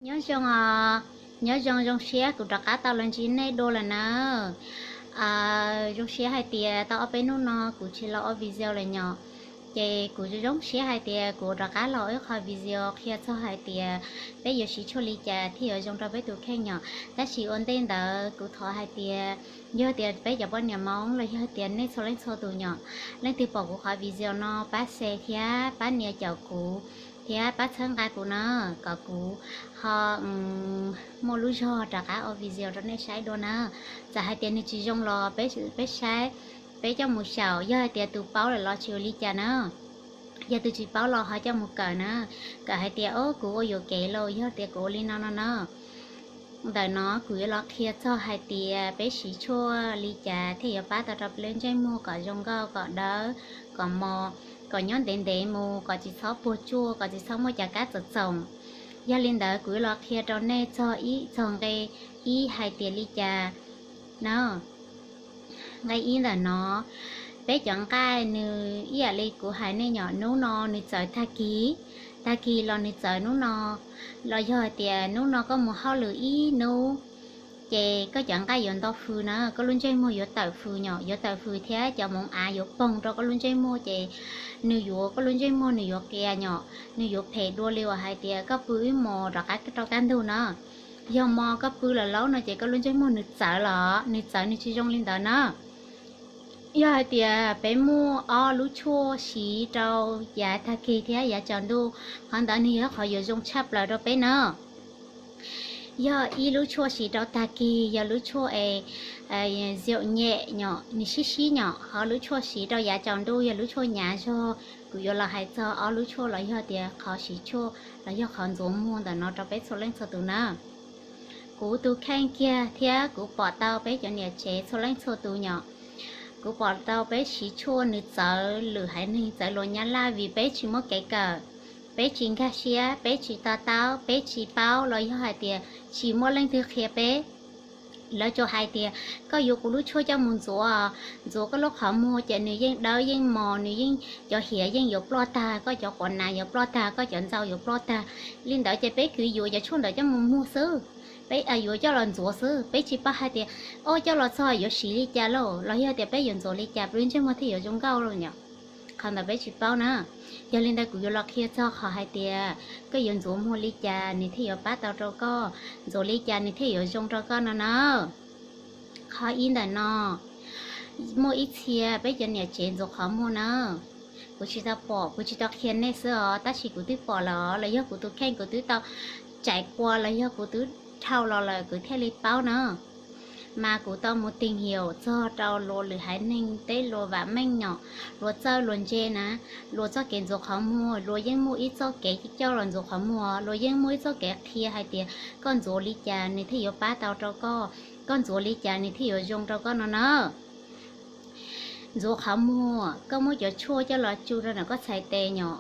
Nyob zoo os, nyob zoo, zoo siab kuv rov qab tau los ntsib nej dua lawm na. Zoo siab hais tias tau ob peb hnub no kuv tsis los ua video lawm nyom, ces kuv zoo zoo siab hais tias kuv rov qab los ib qho video qhia txog hais tias peb yuav siv tshuaj li cas thiaj yuav zoo rau peb tus kheej nyom. Tab sis ua ntej ntawd kuv thov hais tias yog tias peb cov poj niam Hmoob los yog tias nej txhua leej txhua tus nyom, leej twg pom kuv qhov video no pab share thiab pab nias caum kuv thiab pab txhawb nqa kuv na, kom kuv ho muaj lub zog rov qab ua video rau nej saib dua na. Txawm hais tias nws tsis zoo los peb saib, peb coj mus xyaum, yog hais tias tus paub lawm los tsis ua li cas na. Yog tus tsis paub los ho coj mus kawm na, kawm hais tias o kuv ua yuam kev los yog tias kuv ua li no no na. Ntawm no kuv yuav los qhia txog hais tias peb siv tshuaj li cas thiaj yuav pab tau rau peb lub ntsej muag kom zoo nkauj, kom dawb, kom mos, kom nyob ntev ntev mus, kom tsis txhob puas tsuaj, kom tsis txhob muaj cov kab txoom txoom. Yog li ntawd kuv yuav los qhia rau nej txog ib txog nqe ib hais tias li cas na. Nqe ib ntawm no, peb cov nqaij nws ib yam li kuv hais nej nyom, hnub no nws txawv tag kis, tag kis los nws txawv hnub no, los yog hais tias hnub no koj mus hauj lwm ib hnub, ces koj cov nqaij yuav nto hws na, koj lub ntsej muag yuav tawm hws nyom, yuav tawm hws thiab cov moov av yuav poog rau koj lub ntsej muag ces nws yuav, koj lub ntsej muag nws yuav qias nyom, nws yuav phem dua li uas hais tias koj pw ib hmos rov qab rau kaj ntug na. Yog hmo koj pw lawm laub no ces koj lub ntsej muag nws txawv los nws txawv, nws tsis zoo li ntawd na. Yog hais tias peb muaj ob lub tshuaj siv rau yav tag kis thiab yav tsaus ntuj, qhov ntawd nws yog qhov yuav zoo tshaj plaws rau peb na. Yog ib lub tshuaj siv rau tag kis yog lub tshuaj es ziaum nyem nyom, nws sib sib nyom, ho lub tshuaj siv rau yav tsaus ntuj yog lub tshuaj hnyav zog. Kuv yuav los hais txog ob lub tshuaj los yog tias qhov siv tshuaj los yog qhov ntxuav muag ntawm no rau peb txhua leej txhua tus na. Kuv tus kheej kiag thiab kuv pom tau peb cov niam tsev txhua leej txhua tus nyom, kuv pom tau peb siv tshuaj nws txawv lwm haiv neeg, txawv luag nyab laj vim peb tsis muaj kev kawm, peb tsis nkag siab, peb tsis to taub, peb tsis paub los yog hais tias tsis muaj leej twg qhia peb. Lawv tsuas hais tias koj yuav kuv lub tshuaj coj mus ntxuav, ntxuav koj lub qhov muag ces nws yeej dawb yeej mos, nws yeej, cov hiav yeej yuav ploj tag, koj cov quav nas yuav ploj tag, koj cov ntxau yuav ploj tag. Li ntawd ces peb kwv yuav cov tshuaj ntawd coj mus muag xwb, peb yuav coj los ntxuav xwb, peb tsis paub hais tias o coj los txog yuav siv li cas lauj, los yog tias peb yuav ntxuav li cas peb lub ntsej muag thiaj yuav zoo nkauj lauj nyom. Qhov ntawd peb tsis paub na. Yog li ntawd kuv yuav los qhia txog qhov hais tias koj yuav ntxuav muag li cas nws thiaj yuav pab tau rau koj, ntxuav li cas nws thiaj yuav zoo rau koj no na. Qhov ib ntawm no, muaj ib txhia peb cov niam tsev ntxuav qhov muag na. Kuv tsis tau pom, kuv tsis tau qhia nej xwb os, tab sis kuv twb pom lawm, los yog kuv tus kheej kuv twb tau tsaim qua los yog kuv twb dhau los lawm kuv thiaj li paub na. Mas kuv tau mus tìm hiểu txog rau luag lwm haiv neeg teb luag vam meej nyom, luag txawj luag ntse na, luag txoj kev ntxuav qhov muag, luag yeej muaj ib txoj kev coj los ntxuav qhov muag, luag yeej muaj ib txoj kev qhia hais tias koj ntxuav li cas nws thiaj yuav pab tau rau koj, koj ntxuav li cas nws thiaj yuav zoo rau koj no na. Ntxuav qhov muag, koj muab cov tshuaj coj los tsu rau ntawm koj txhais tes nyom,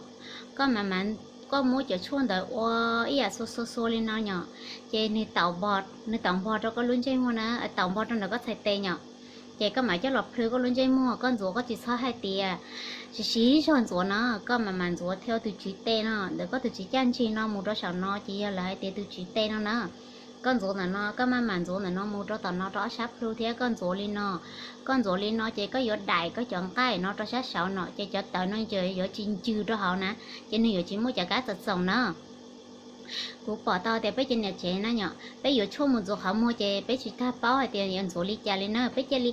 koj mas, koj muab cov tshuaj ntawd ua ib yam xua xua xua li no nyom, ces nws taum npog, nws taum npog rau koj lub ntsej muag na, taum npog rau ntawm koj txhais tes nyom. Ces koj mam coj los plhws koj lub ntsej muag, koj ntxuav koj tsis txhob hais tias siv siv zog ntxuav no, koj mam mam ntxuav thiab tus tswv tes no, ntawm koj tus tswv caj ntsig no mus rau saum no ces yog lawv hais tias tus tswv tes no na. Koj ntxuav ntawm no, koj maj mam ntxuav ntawm no mus rau tom no rau ob sab plhu thiab koj ntxuav li no. Koj ntxuav li no ces koj yuav daim koj cov nqaij no rau sab saud no ces cov tawv no ces yuav tsis ncws rau hauv na, ces nws yuav tsis muaj cov kab txoom txoom na. Kuv pom tau tias peb cov niam tsev na nyom, peb yuav tshuaj mus ntxuav qhov muag ces peb tsis tag paub hais tias yuav ntxuav li cas li na, peb cia li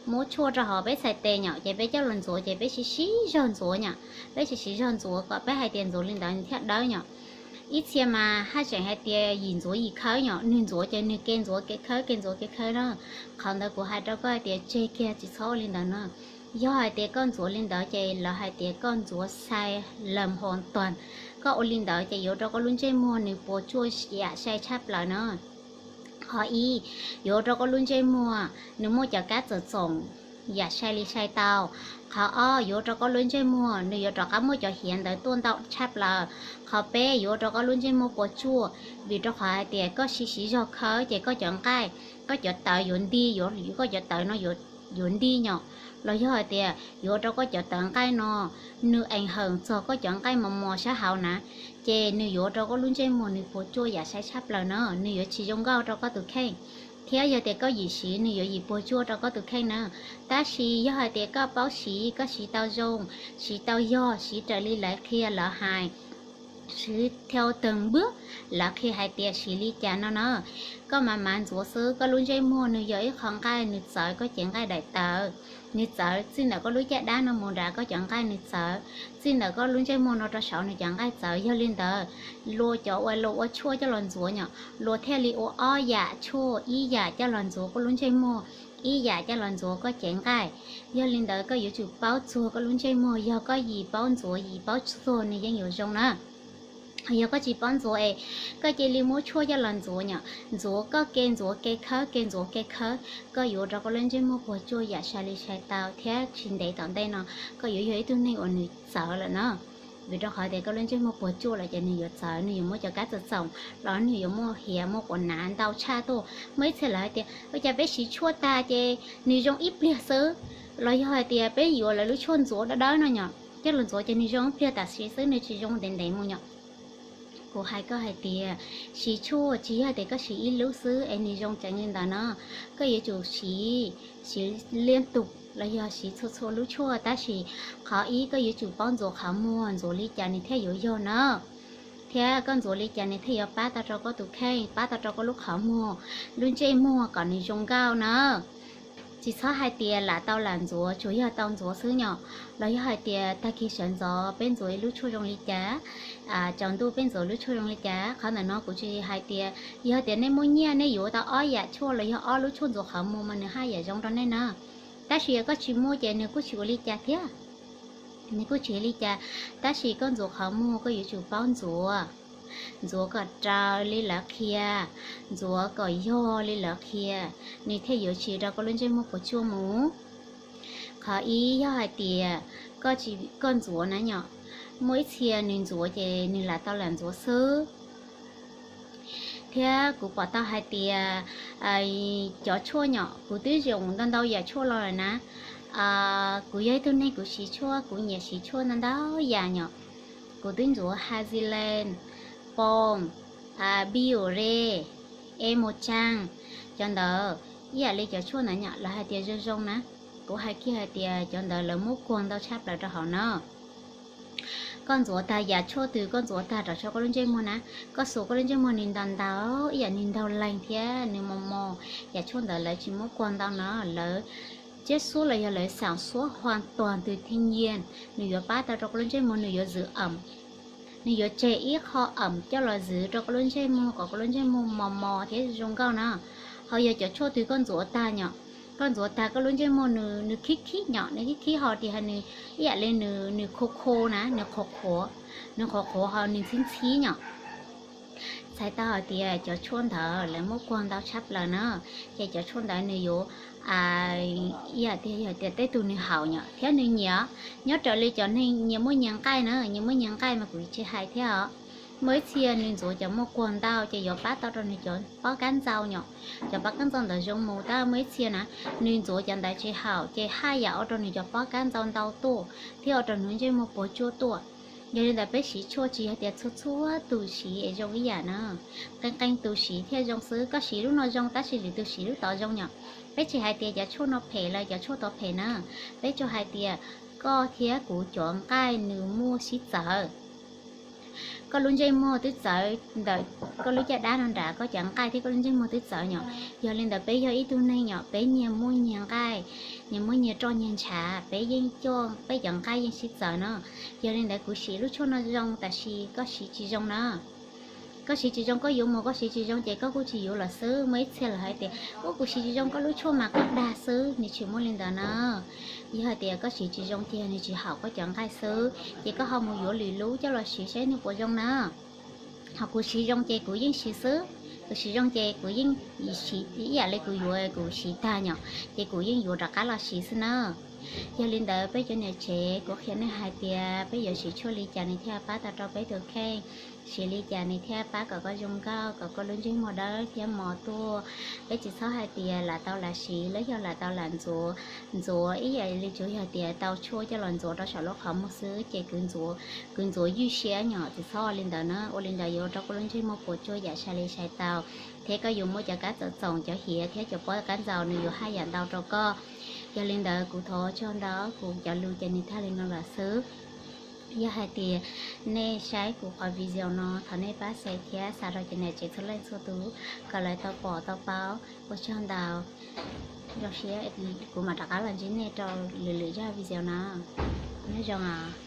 muab tshuaj rau hauv peb txhais tes nyom, ces peb coj los ntxuav ces peb siv siv zog ntxuav nyom, peb siv siv zog ntxuav kom peb hais tias ntxuav li ntawd nws thiaj dawb nyom. Ib txhia mas haj tseem hais tias yim ntxuav yim khawb nyom, nws ntxuav ces nws ke ntxuav ke khawb ke ntxuav ke khawb na. Qhov ntawd kuv hais rau koj hais tias tseg kiag tsis txhob ua li ntawd na. Yog hais tias koj ntxuav li ntawd ces lawv hais tias koj ntxuav sai lawm hos tuag. Koj ua li ntawd ces yuav rau koj lub ntsej muag nws puas tsuaj yam sai tshaj plaws na. Qhov ib, yuav rau koj lub ntsej muag nws muaj cov kab txoom txoom yam sai li sai tau. Qhov ob, yuav rau koj lub ntsej muag nws yuav rov qab muaj cov hiav ntawd tuaj ntau tshaj plaws. Qhov peb, yuav rau koj lub ntsej muag puas tsuaj, vim rau qhov hais tias koj siv siv zog khawb ces koj cov nqaij, koj cov tawv yuav nti, yuav, koj cov tawv no yuav yuav nti nyom, los yog hais tias yuav ua rau koj cov tawv nqaij no nws ees hawm txog koj cov nqaij mos mos sab hauv na, ces nws yuav ua rau koj lub ntsej muag nws puas tsuaj yam sai tshaj plaws na, nws yuav tsis zoo nkauj rau koj tus kheej. Thiab yog tias koj yim siv nws yuav yim puas tsuaj rau koj tus kheej na. Tab sis yog hais tias koj paub siv, koj siv tau zoo, siv tau yog, siv raws li lawv qhia lawv hais, siv theo từng bước lawv qhia hais tias siv li cas no na, koj mam mam ntxuav xwb, koj lub ntsej muag nws yog ib qho nqaij nws txawv koj cev nqaij daim tawv, nws txawv txij ntawm koj lub caj dab no mus nrad koj cov nqaij nws txawv, txij ntawm koj lub ntsej muag no rau saud nws cov nqaij txawv. Yog li ntawd, luag cov uas luag ua tshuaj coj los ntxuav nyom, luag thiaj li ua ob yam tshuaj ib yam coj los ntxuav koj lub ntsej muag, ib yam coj los ntxuav koj cev nqaij. Yog li ntawd koj yuav tsum paub txuag koj lub ntsej muag, yog koj yim paub ntxuav yim paub txuag nws yeej yuav zoo na. Yog koj tsis paub ntxuav es koj cia li muab tshuaj coj los ntxuav nyom, ntxuav koj ke ntxuav ke khawb ke ntxuav ke khawb, koj yuav ua rau koj lub ntsej muag puas tsuaj yam sai li sai tau thiab tsis ntev tom ntej no koj yuav yog ib tug neeg uas nws txawv lawm na. Vim rau qhov tias koj lub ntsej muag puas tsuaj lawm ces nws yuav txawv, nws yuav muaj cov kab txoom txoom los nws yuav muaj hiav muaj quav nav ntau tshaj tuaj. Muaj ib txhia lawv hais tias ua cas peb siv tshuaj tag ces nws zoo ib pliag xwb, los yog hais tias peb yuav lawv lub tshuaj ntxuav dawb dawb no nyom coj los ntxuav ces nws zoo ib pliag tam sim xwb nws tsis zoo ntev ntev mus nyom. Kuv hais koj hais tias siv tshuaj tsis yog tias koj siv ib lub xwb es nws zoo tsees li ntawd no, koj yuav tsum siv, siv liên tục los yog siv txhua txhua lub tshuaj, tab sis qhov ib koj yuav tsum paub ntxuav qhov muag ntxuav li cas nws thiaj yuav yog na, thiab koj ntxuav li cas nws thiaj yuav pab tau rau koj tus kheej, pab tau rau koj lub qhov muag, lub ntsej muag kom nws zoo nkauj na. Tsis txhob hais tias lam tau lam ntxuav, tsuas yog tau ntxuav xwb nyom, los yog hais tias tag kis sawv ntxov peb ntxuav ib lub tshuaj zoo li cas, tsaus ntuj peb ntxuav lub tshuaj zoo li cas, qhov ntawm no kuv tsis hais tias, yog tias nej muaj nyiaj nej yuav tau ob yam tshuaj los yog ob lub tshuaj ntxuav qhov muag mas nws haj yam zoo rau nej na. Tab sis yog koj tsis muaj ces nws kuj tsis ua li cas thiab, nws kuj tsis ua li cas. Tab sis koj ntxuav qhov muag koj yuav tsum paub ntxuav, ntxuav kom raws li lawv qhia, ntxuav kom yog li lawv qhia, nws thiaj yuav tsis rau koj lub ntsej muag puas tsuaj mus. Qhov ib yog hais tias koj tsis, koj ntxuav na nyom, muaj ib txhia nws ntxuav ces nws lam tau lam ntxuav xwb. Thiab kuv pom tau hais tias cov tshuaj nyom, kuv twb zoo ntau ntau yam tshuaj los lawm na. Kuv yog ib tug neeg kuv siv tshuaj, kuv nyiam siv tshuaj ntau ntau yam nyom. Kuv twb ntxuav Haziland, Pond's, Biore, Emojan, cov ntawd ib yam li cov tshuaj ntawd nyom lawv hais tias zoo zoo na. Kuv hais kiag hais tias cov ntawd lawv muab kuag ntau tshaj plaws rau hauv na. Koj ntxuav tag yam tshuaj twg koj ntxuav tag rau saum koj lub ntsej muag na, koj xuas koj lub ntsej muag nws ntaus ntaus ib yam nws ntaus leeg thiab nws mos mos, yam tshuaj ntawd lawv tsis muab kuag ntau no, lawv chiab xuab los yog lawv xav xuab hoàn toàn từ thiên nhiên, nws yuav pab tau rau koj lub ntsej muag nws yuav zwm ẩm, nws yuav tseg ib qho ẩm coj los zwm rau koj lub ntsej muag kom koj lub ntsej muag mos mos thiab zoo nkauj na. Ho yog cov tshuaj twg koj ntxuav tag nyom, koj ntxuav tag koj lub ntsej muag nws khib khib nyom, nws khib khib ho tias nws ib yam li nws khov khov na, nws qhuav qhuav, nws qhuav qhuav ho nws ntxhib ntxhib nyom, txhais tau hais tias cov tshuaj ntawd lawv muab kuag ntau tshaj plaws na. Ces cov tshuaj ntawd nws yuav ib yam tias yog tias tej tug nws haum nyom thiab nws nyiam, nyob raws li cov neeg nyias muaj nyias nqaij na, nyias muaj nyias nqaij mas kuv tsis hais thiab os. Muaj ib txhia nws ntxuav cov muaj kuag ntau ces yuav pab tau rau nws cov pob kab ntxau nyom, cov pob kab ntxau ntawd zoo mus. Tab muaj ib txhia na, nws ntxuav cov ntawd tsis haum ces haj yam ua rau nws cov pob kab ntxau ntau tuaj thiab ua rau nws ntsej muag puas tsuaj tuaj. Yog li ntawd peb siv tshuaj tsis yog tias txhua txhua tus siv es zoo ib yam na, qee qee tus siv thiaj zoo xwb. Koj siv lub no zoo tab sis lwm tus siv lub tod zoo nyom. Peb tsis hais tias cov tshuaj no phem los cov tshuaj tod phem na, peb tsuas hais tias koj thiab kuv cov nqaij nws muaj sib txawv. Koj lub ntsej muag twb txawv ntawm koj lub caj dab no nrad, koj cov nqaij thiab koj lub ntsej muag twb txawv nyom. Yog li ntawd peb yog ib tug neeg nyom, peb nyias muaj nyias nqaij, nyias muaj nyias roj nyias ntshav, peb yeej coj peb cov nqaij yeej sib txawv no. Yog li ntawd kuv siv lub tshuaj no zoo tab sis koj siv tsis zoo na. Koj siv tsis zoo koj yuav mus, koj siv tsis zoo ces koj kuj tsis yuav los xwb. Muaj ib txhia lawv hais tias ua kuv siv tsis zoo koj lub tshuaj mas koj dag xwb, nws tsis muaj li ntawd na. Yog hais tias koj siv tsis zoo ces nws tsis haum koj cov nqaij xwb, ces koj ho mus yuav lwm lub coj los siv saib nws puas zoo na. Ho kuv siv zoo ces kuv yeej siv xwb, kuv siv zoo ces kuv yeej siv ib yam li kuv yuav kuv siv tag nyom, ces kuv yeej yuav rov qab los siv xwb na. Yog li ntawd peb cov niam tsev kuv qhia nej hais tias peb yuav siv tshuaj li cas nws thiaj pab tau rau peb tus kheej, siv li cas nws thiaj pab kom koj zoo nkauj, kom koj lub ntsej muag dawb thiab mos tuaj. Peb tsis txhob hais tias lam tau lam siv los yog lam tau lam ntxuav, ntxuav ib yam li tsuas yog tias tau tshuaj coj los ntxuav rau saum lub qhov muag xwb ces kwv ntxuav, kwv ntxuav ywj siab nyom. Tsis txhob ua li ntawd na, ua li ntawd yuav ua rau koj lub ntsej muag puas tsuaj yam sai li sai tau, thiab koj yuav muaj cov kab txawm txoom cov hiav thiab cov pob kab ntxaus nws yuav haj yam ntau rau koj. Yog li ntawd kuv thov ua tsaug ntau, kuv cov lus ces nws tag li no lawm xwb. Yog hais tias nej saib kuv qhov video no thov nej pab share thiab xa rau cov niam tsev txhua leej txhua tus kom lawv tau pom tau paub. Ua tsaug ntau, zoo siab kuv mam rov qab los ntsib nej rau lwm lwm zaj video na. Nyob zoo.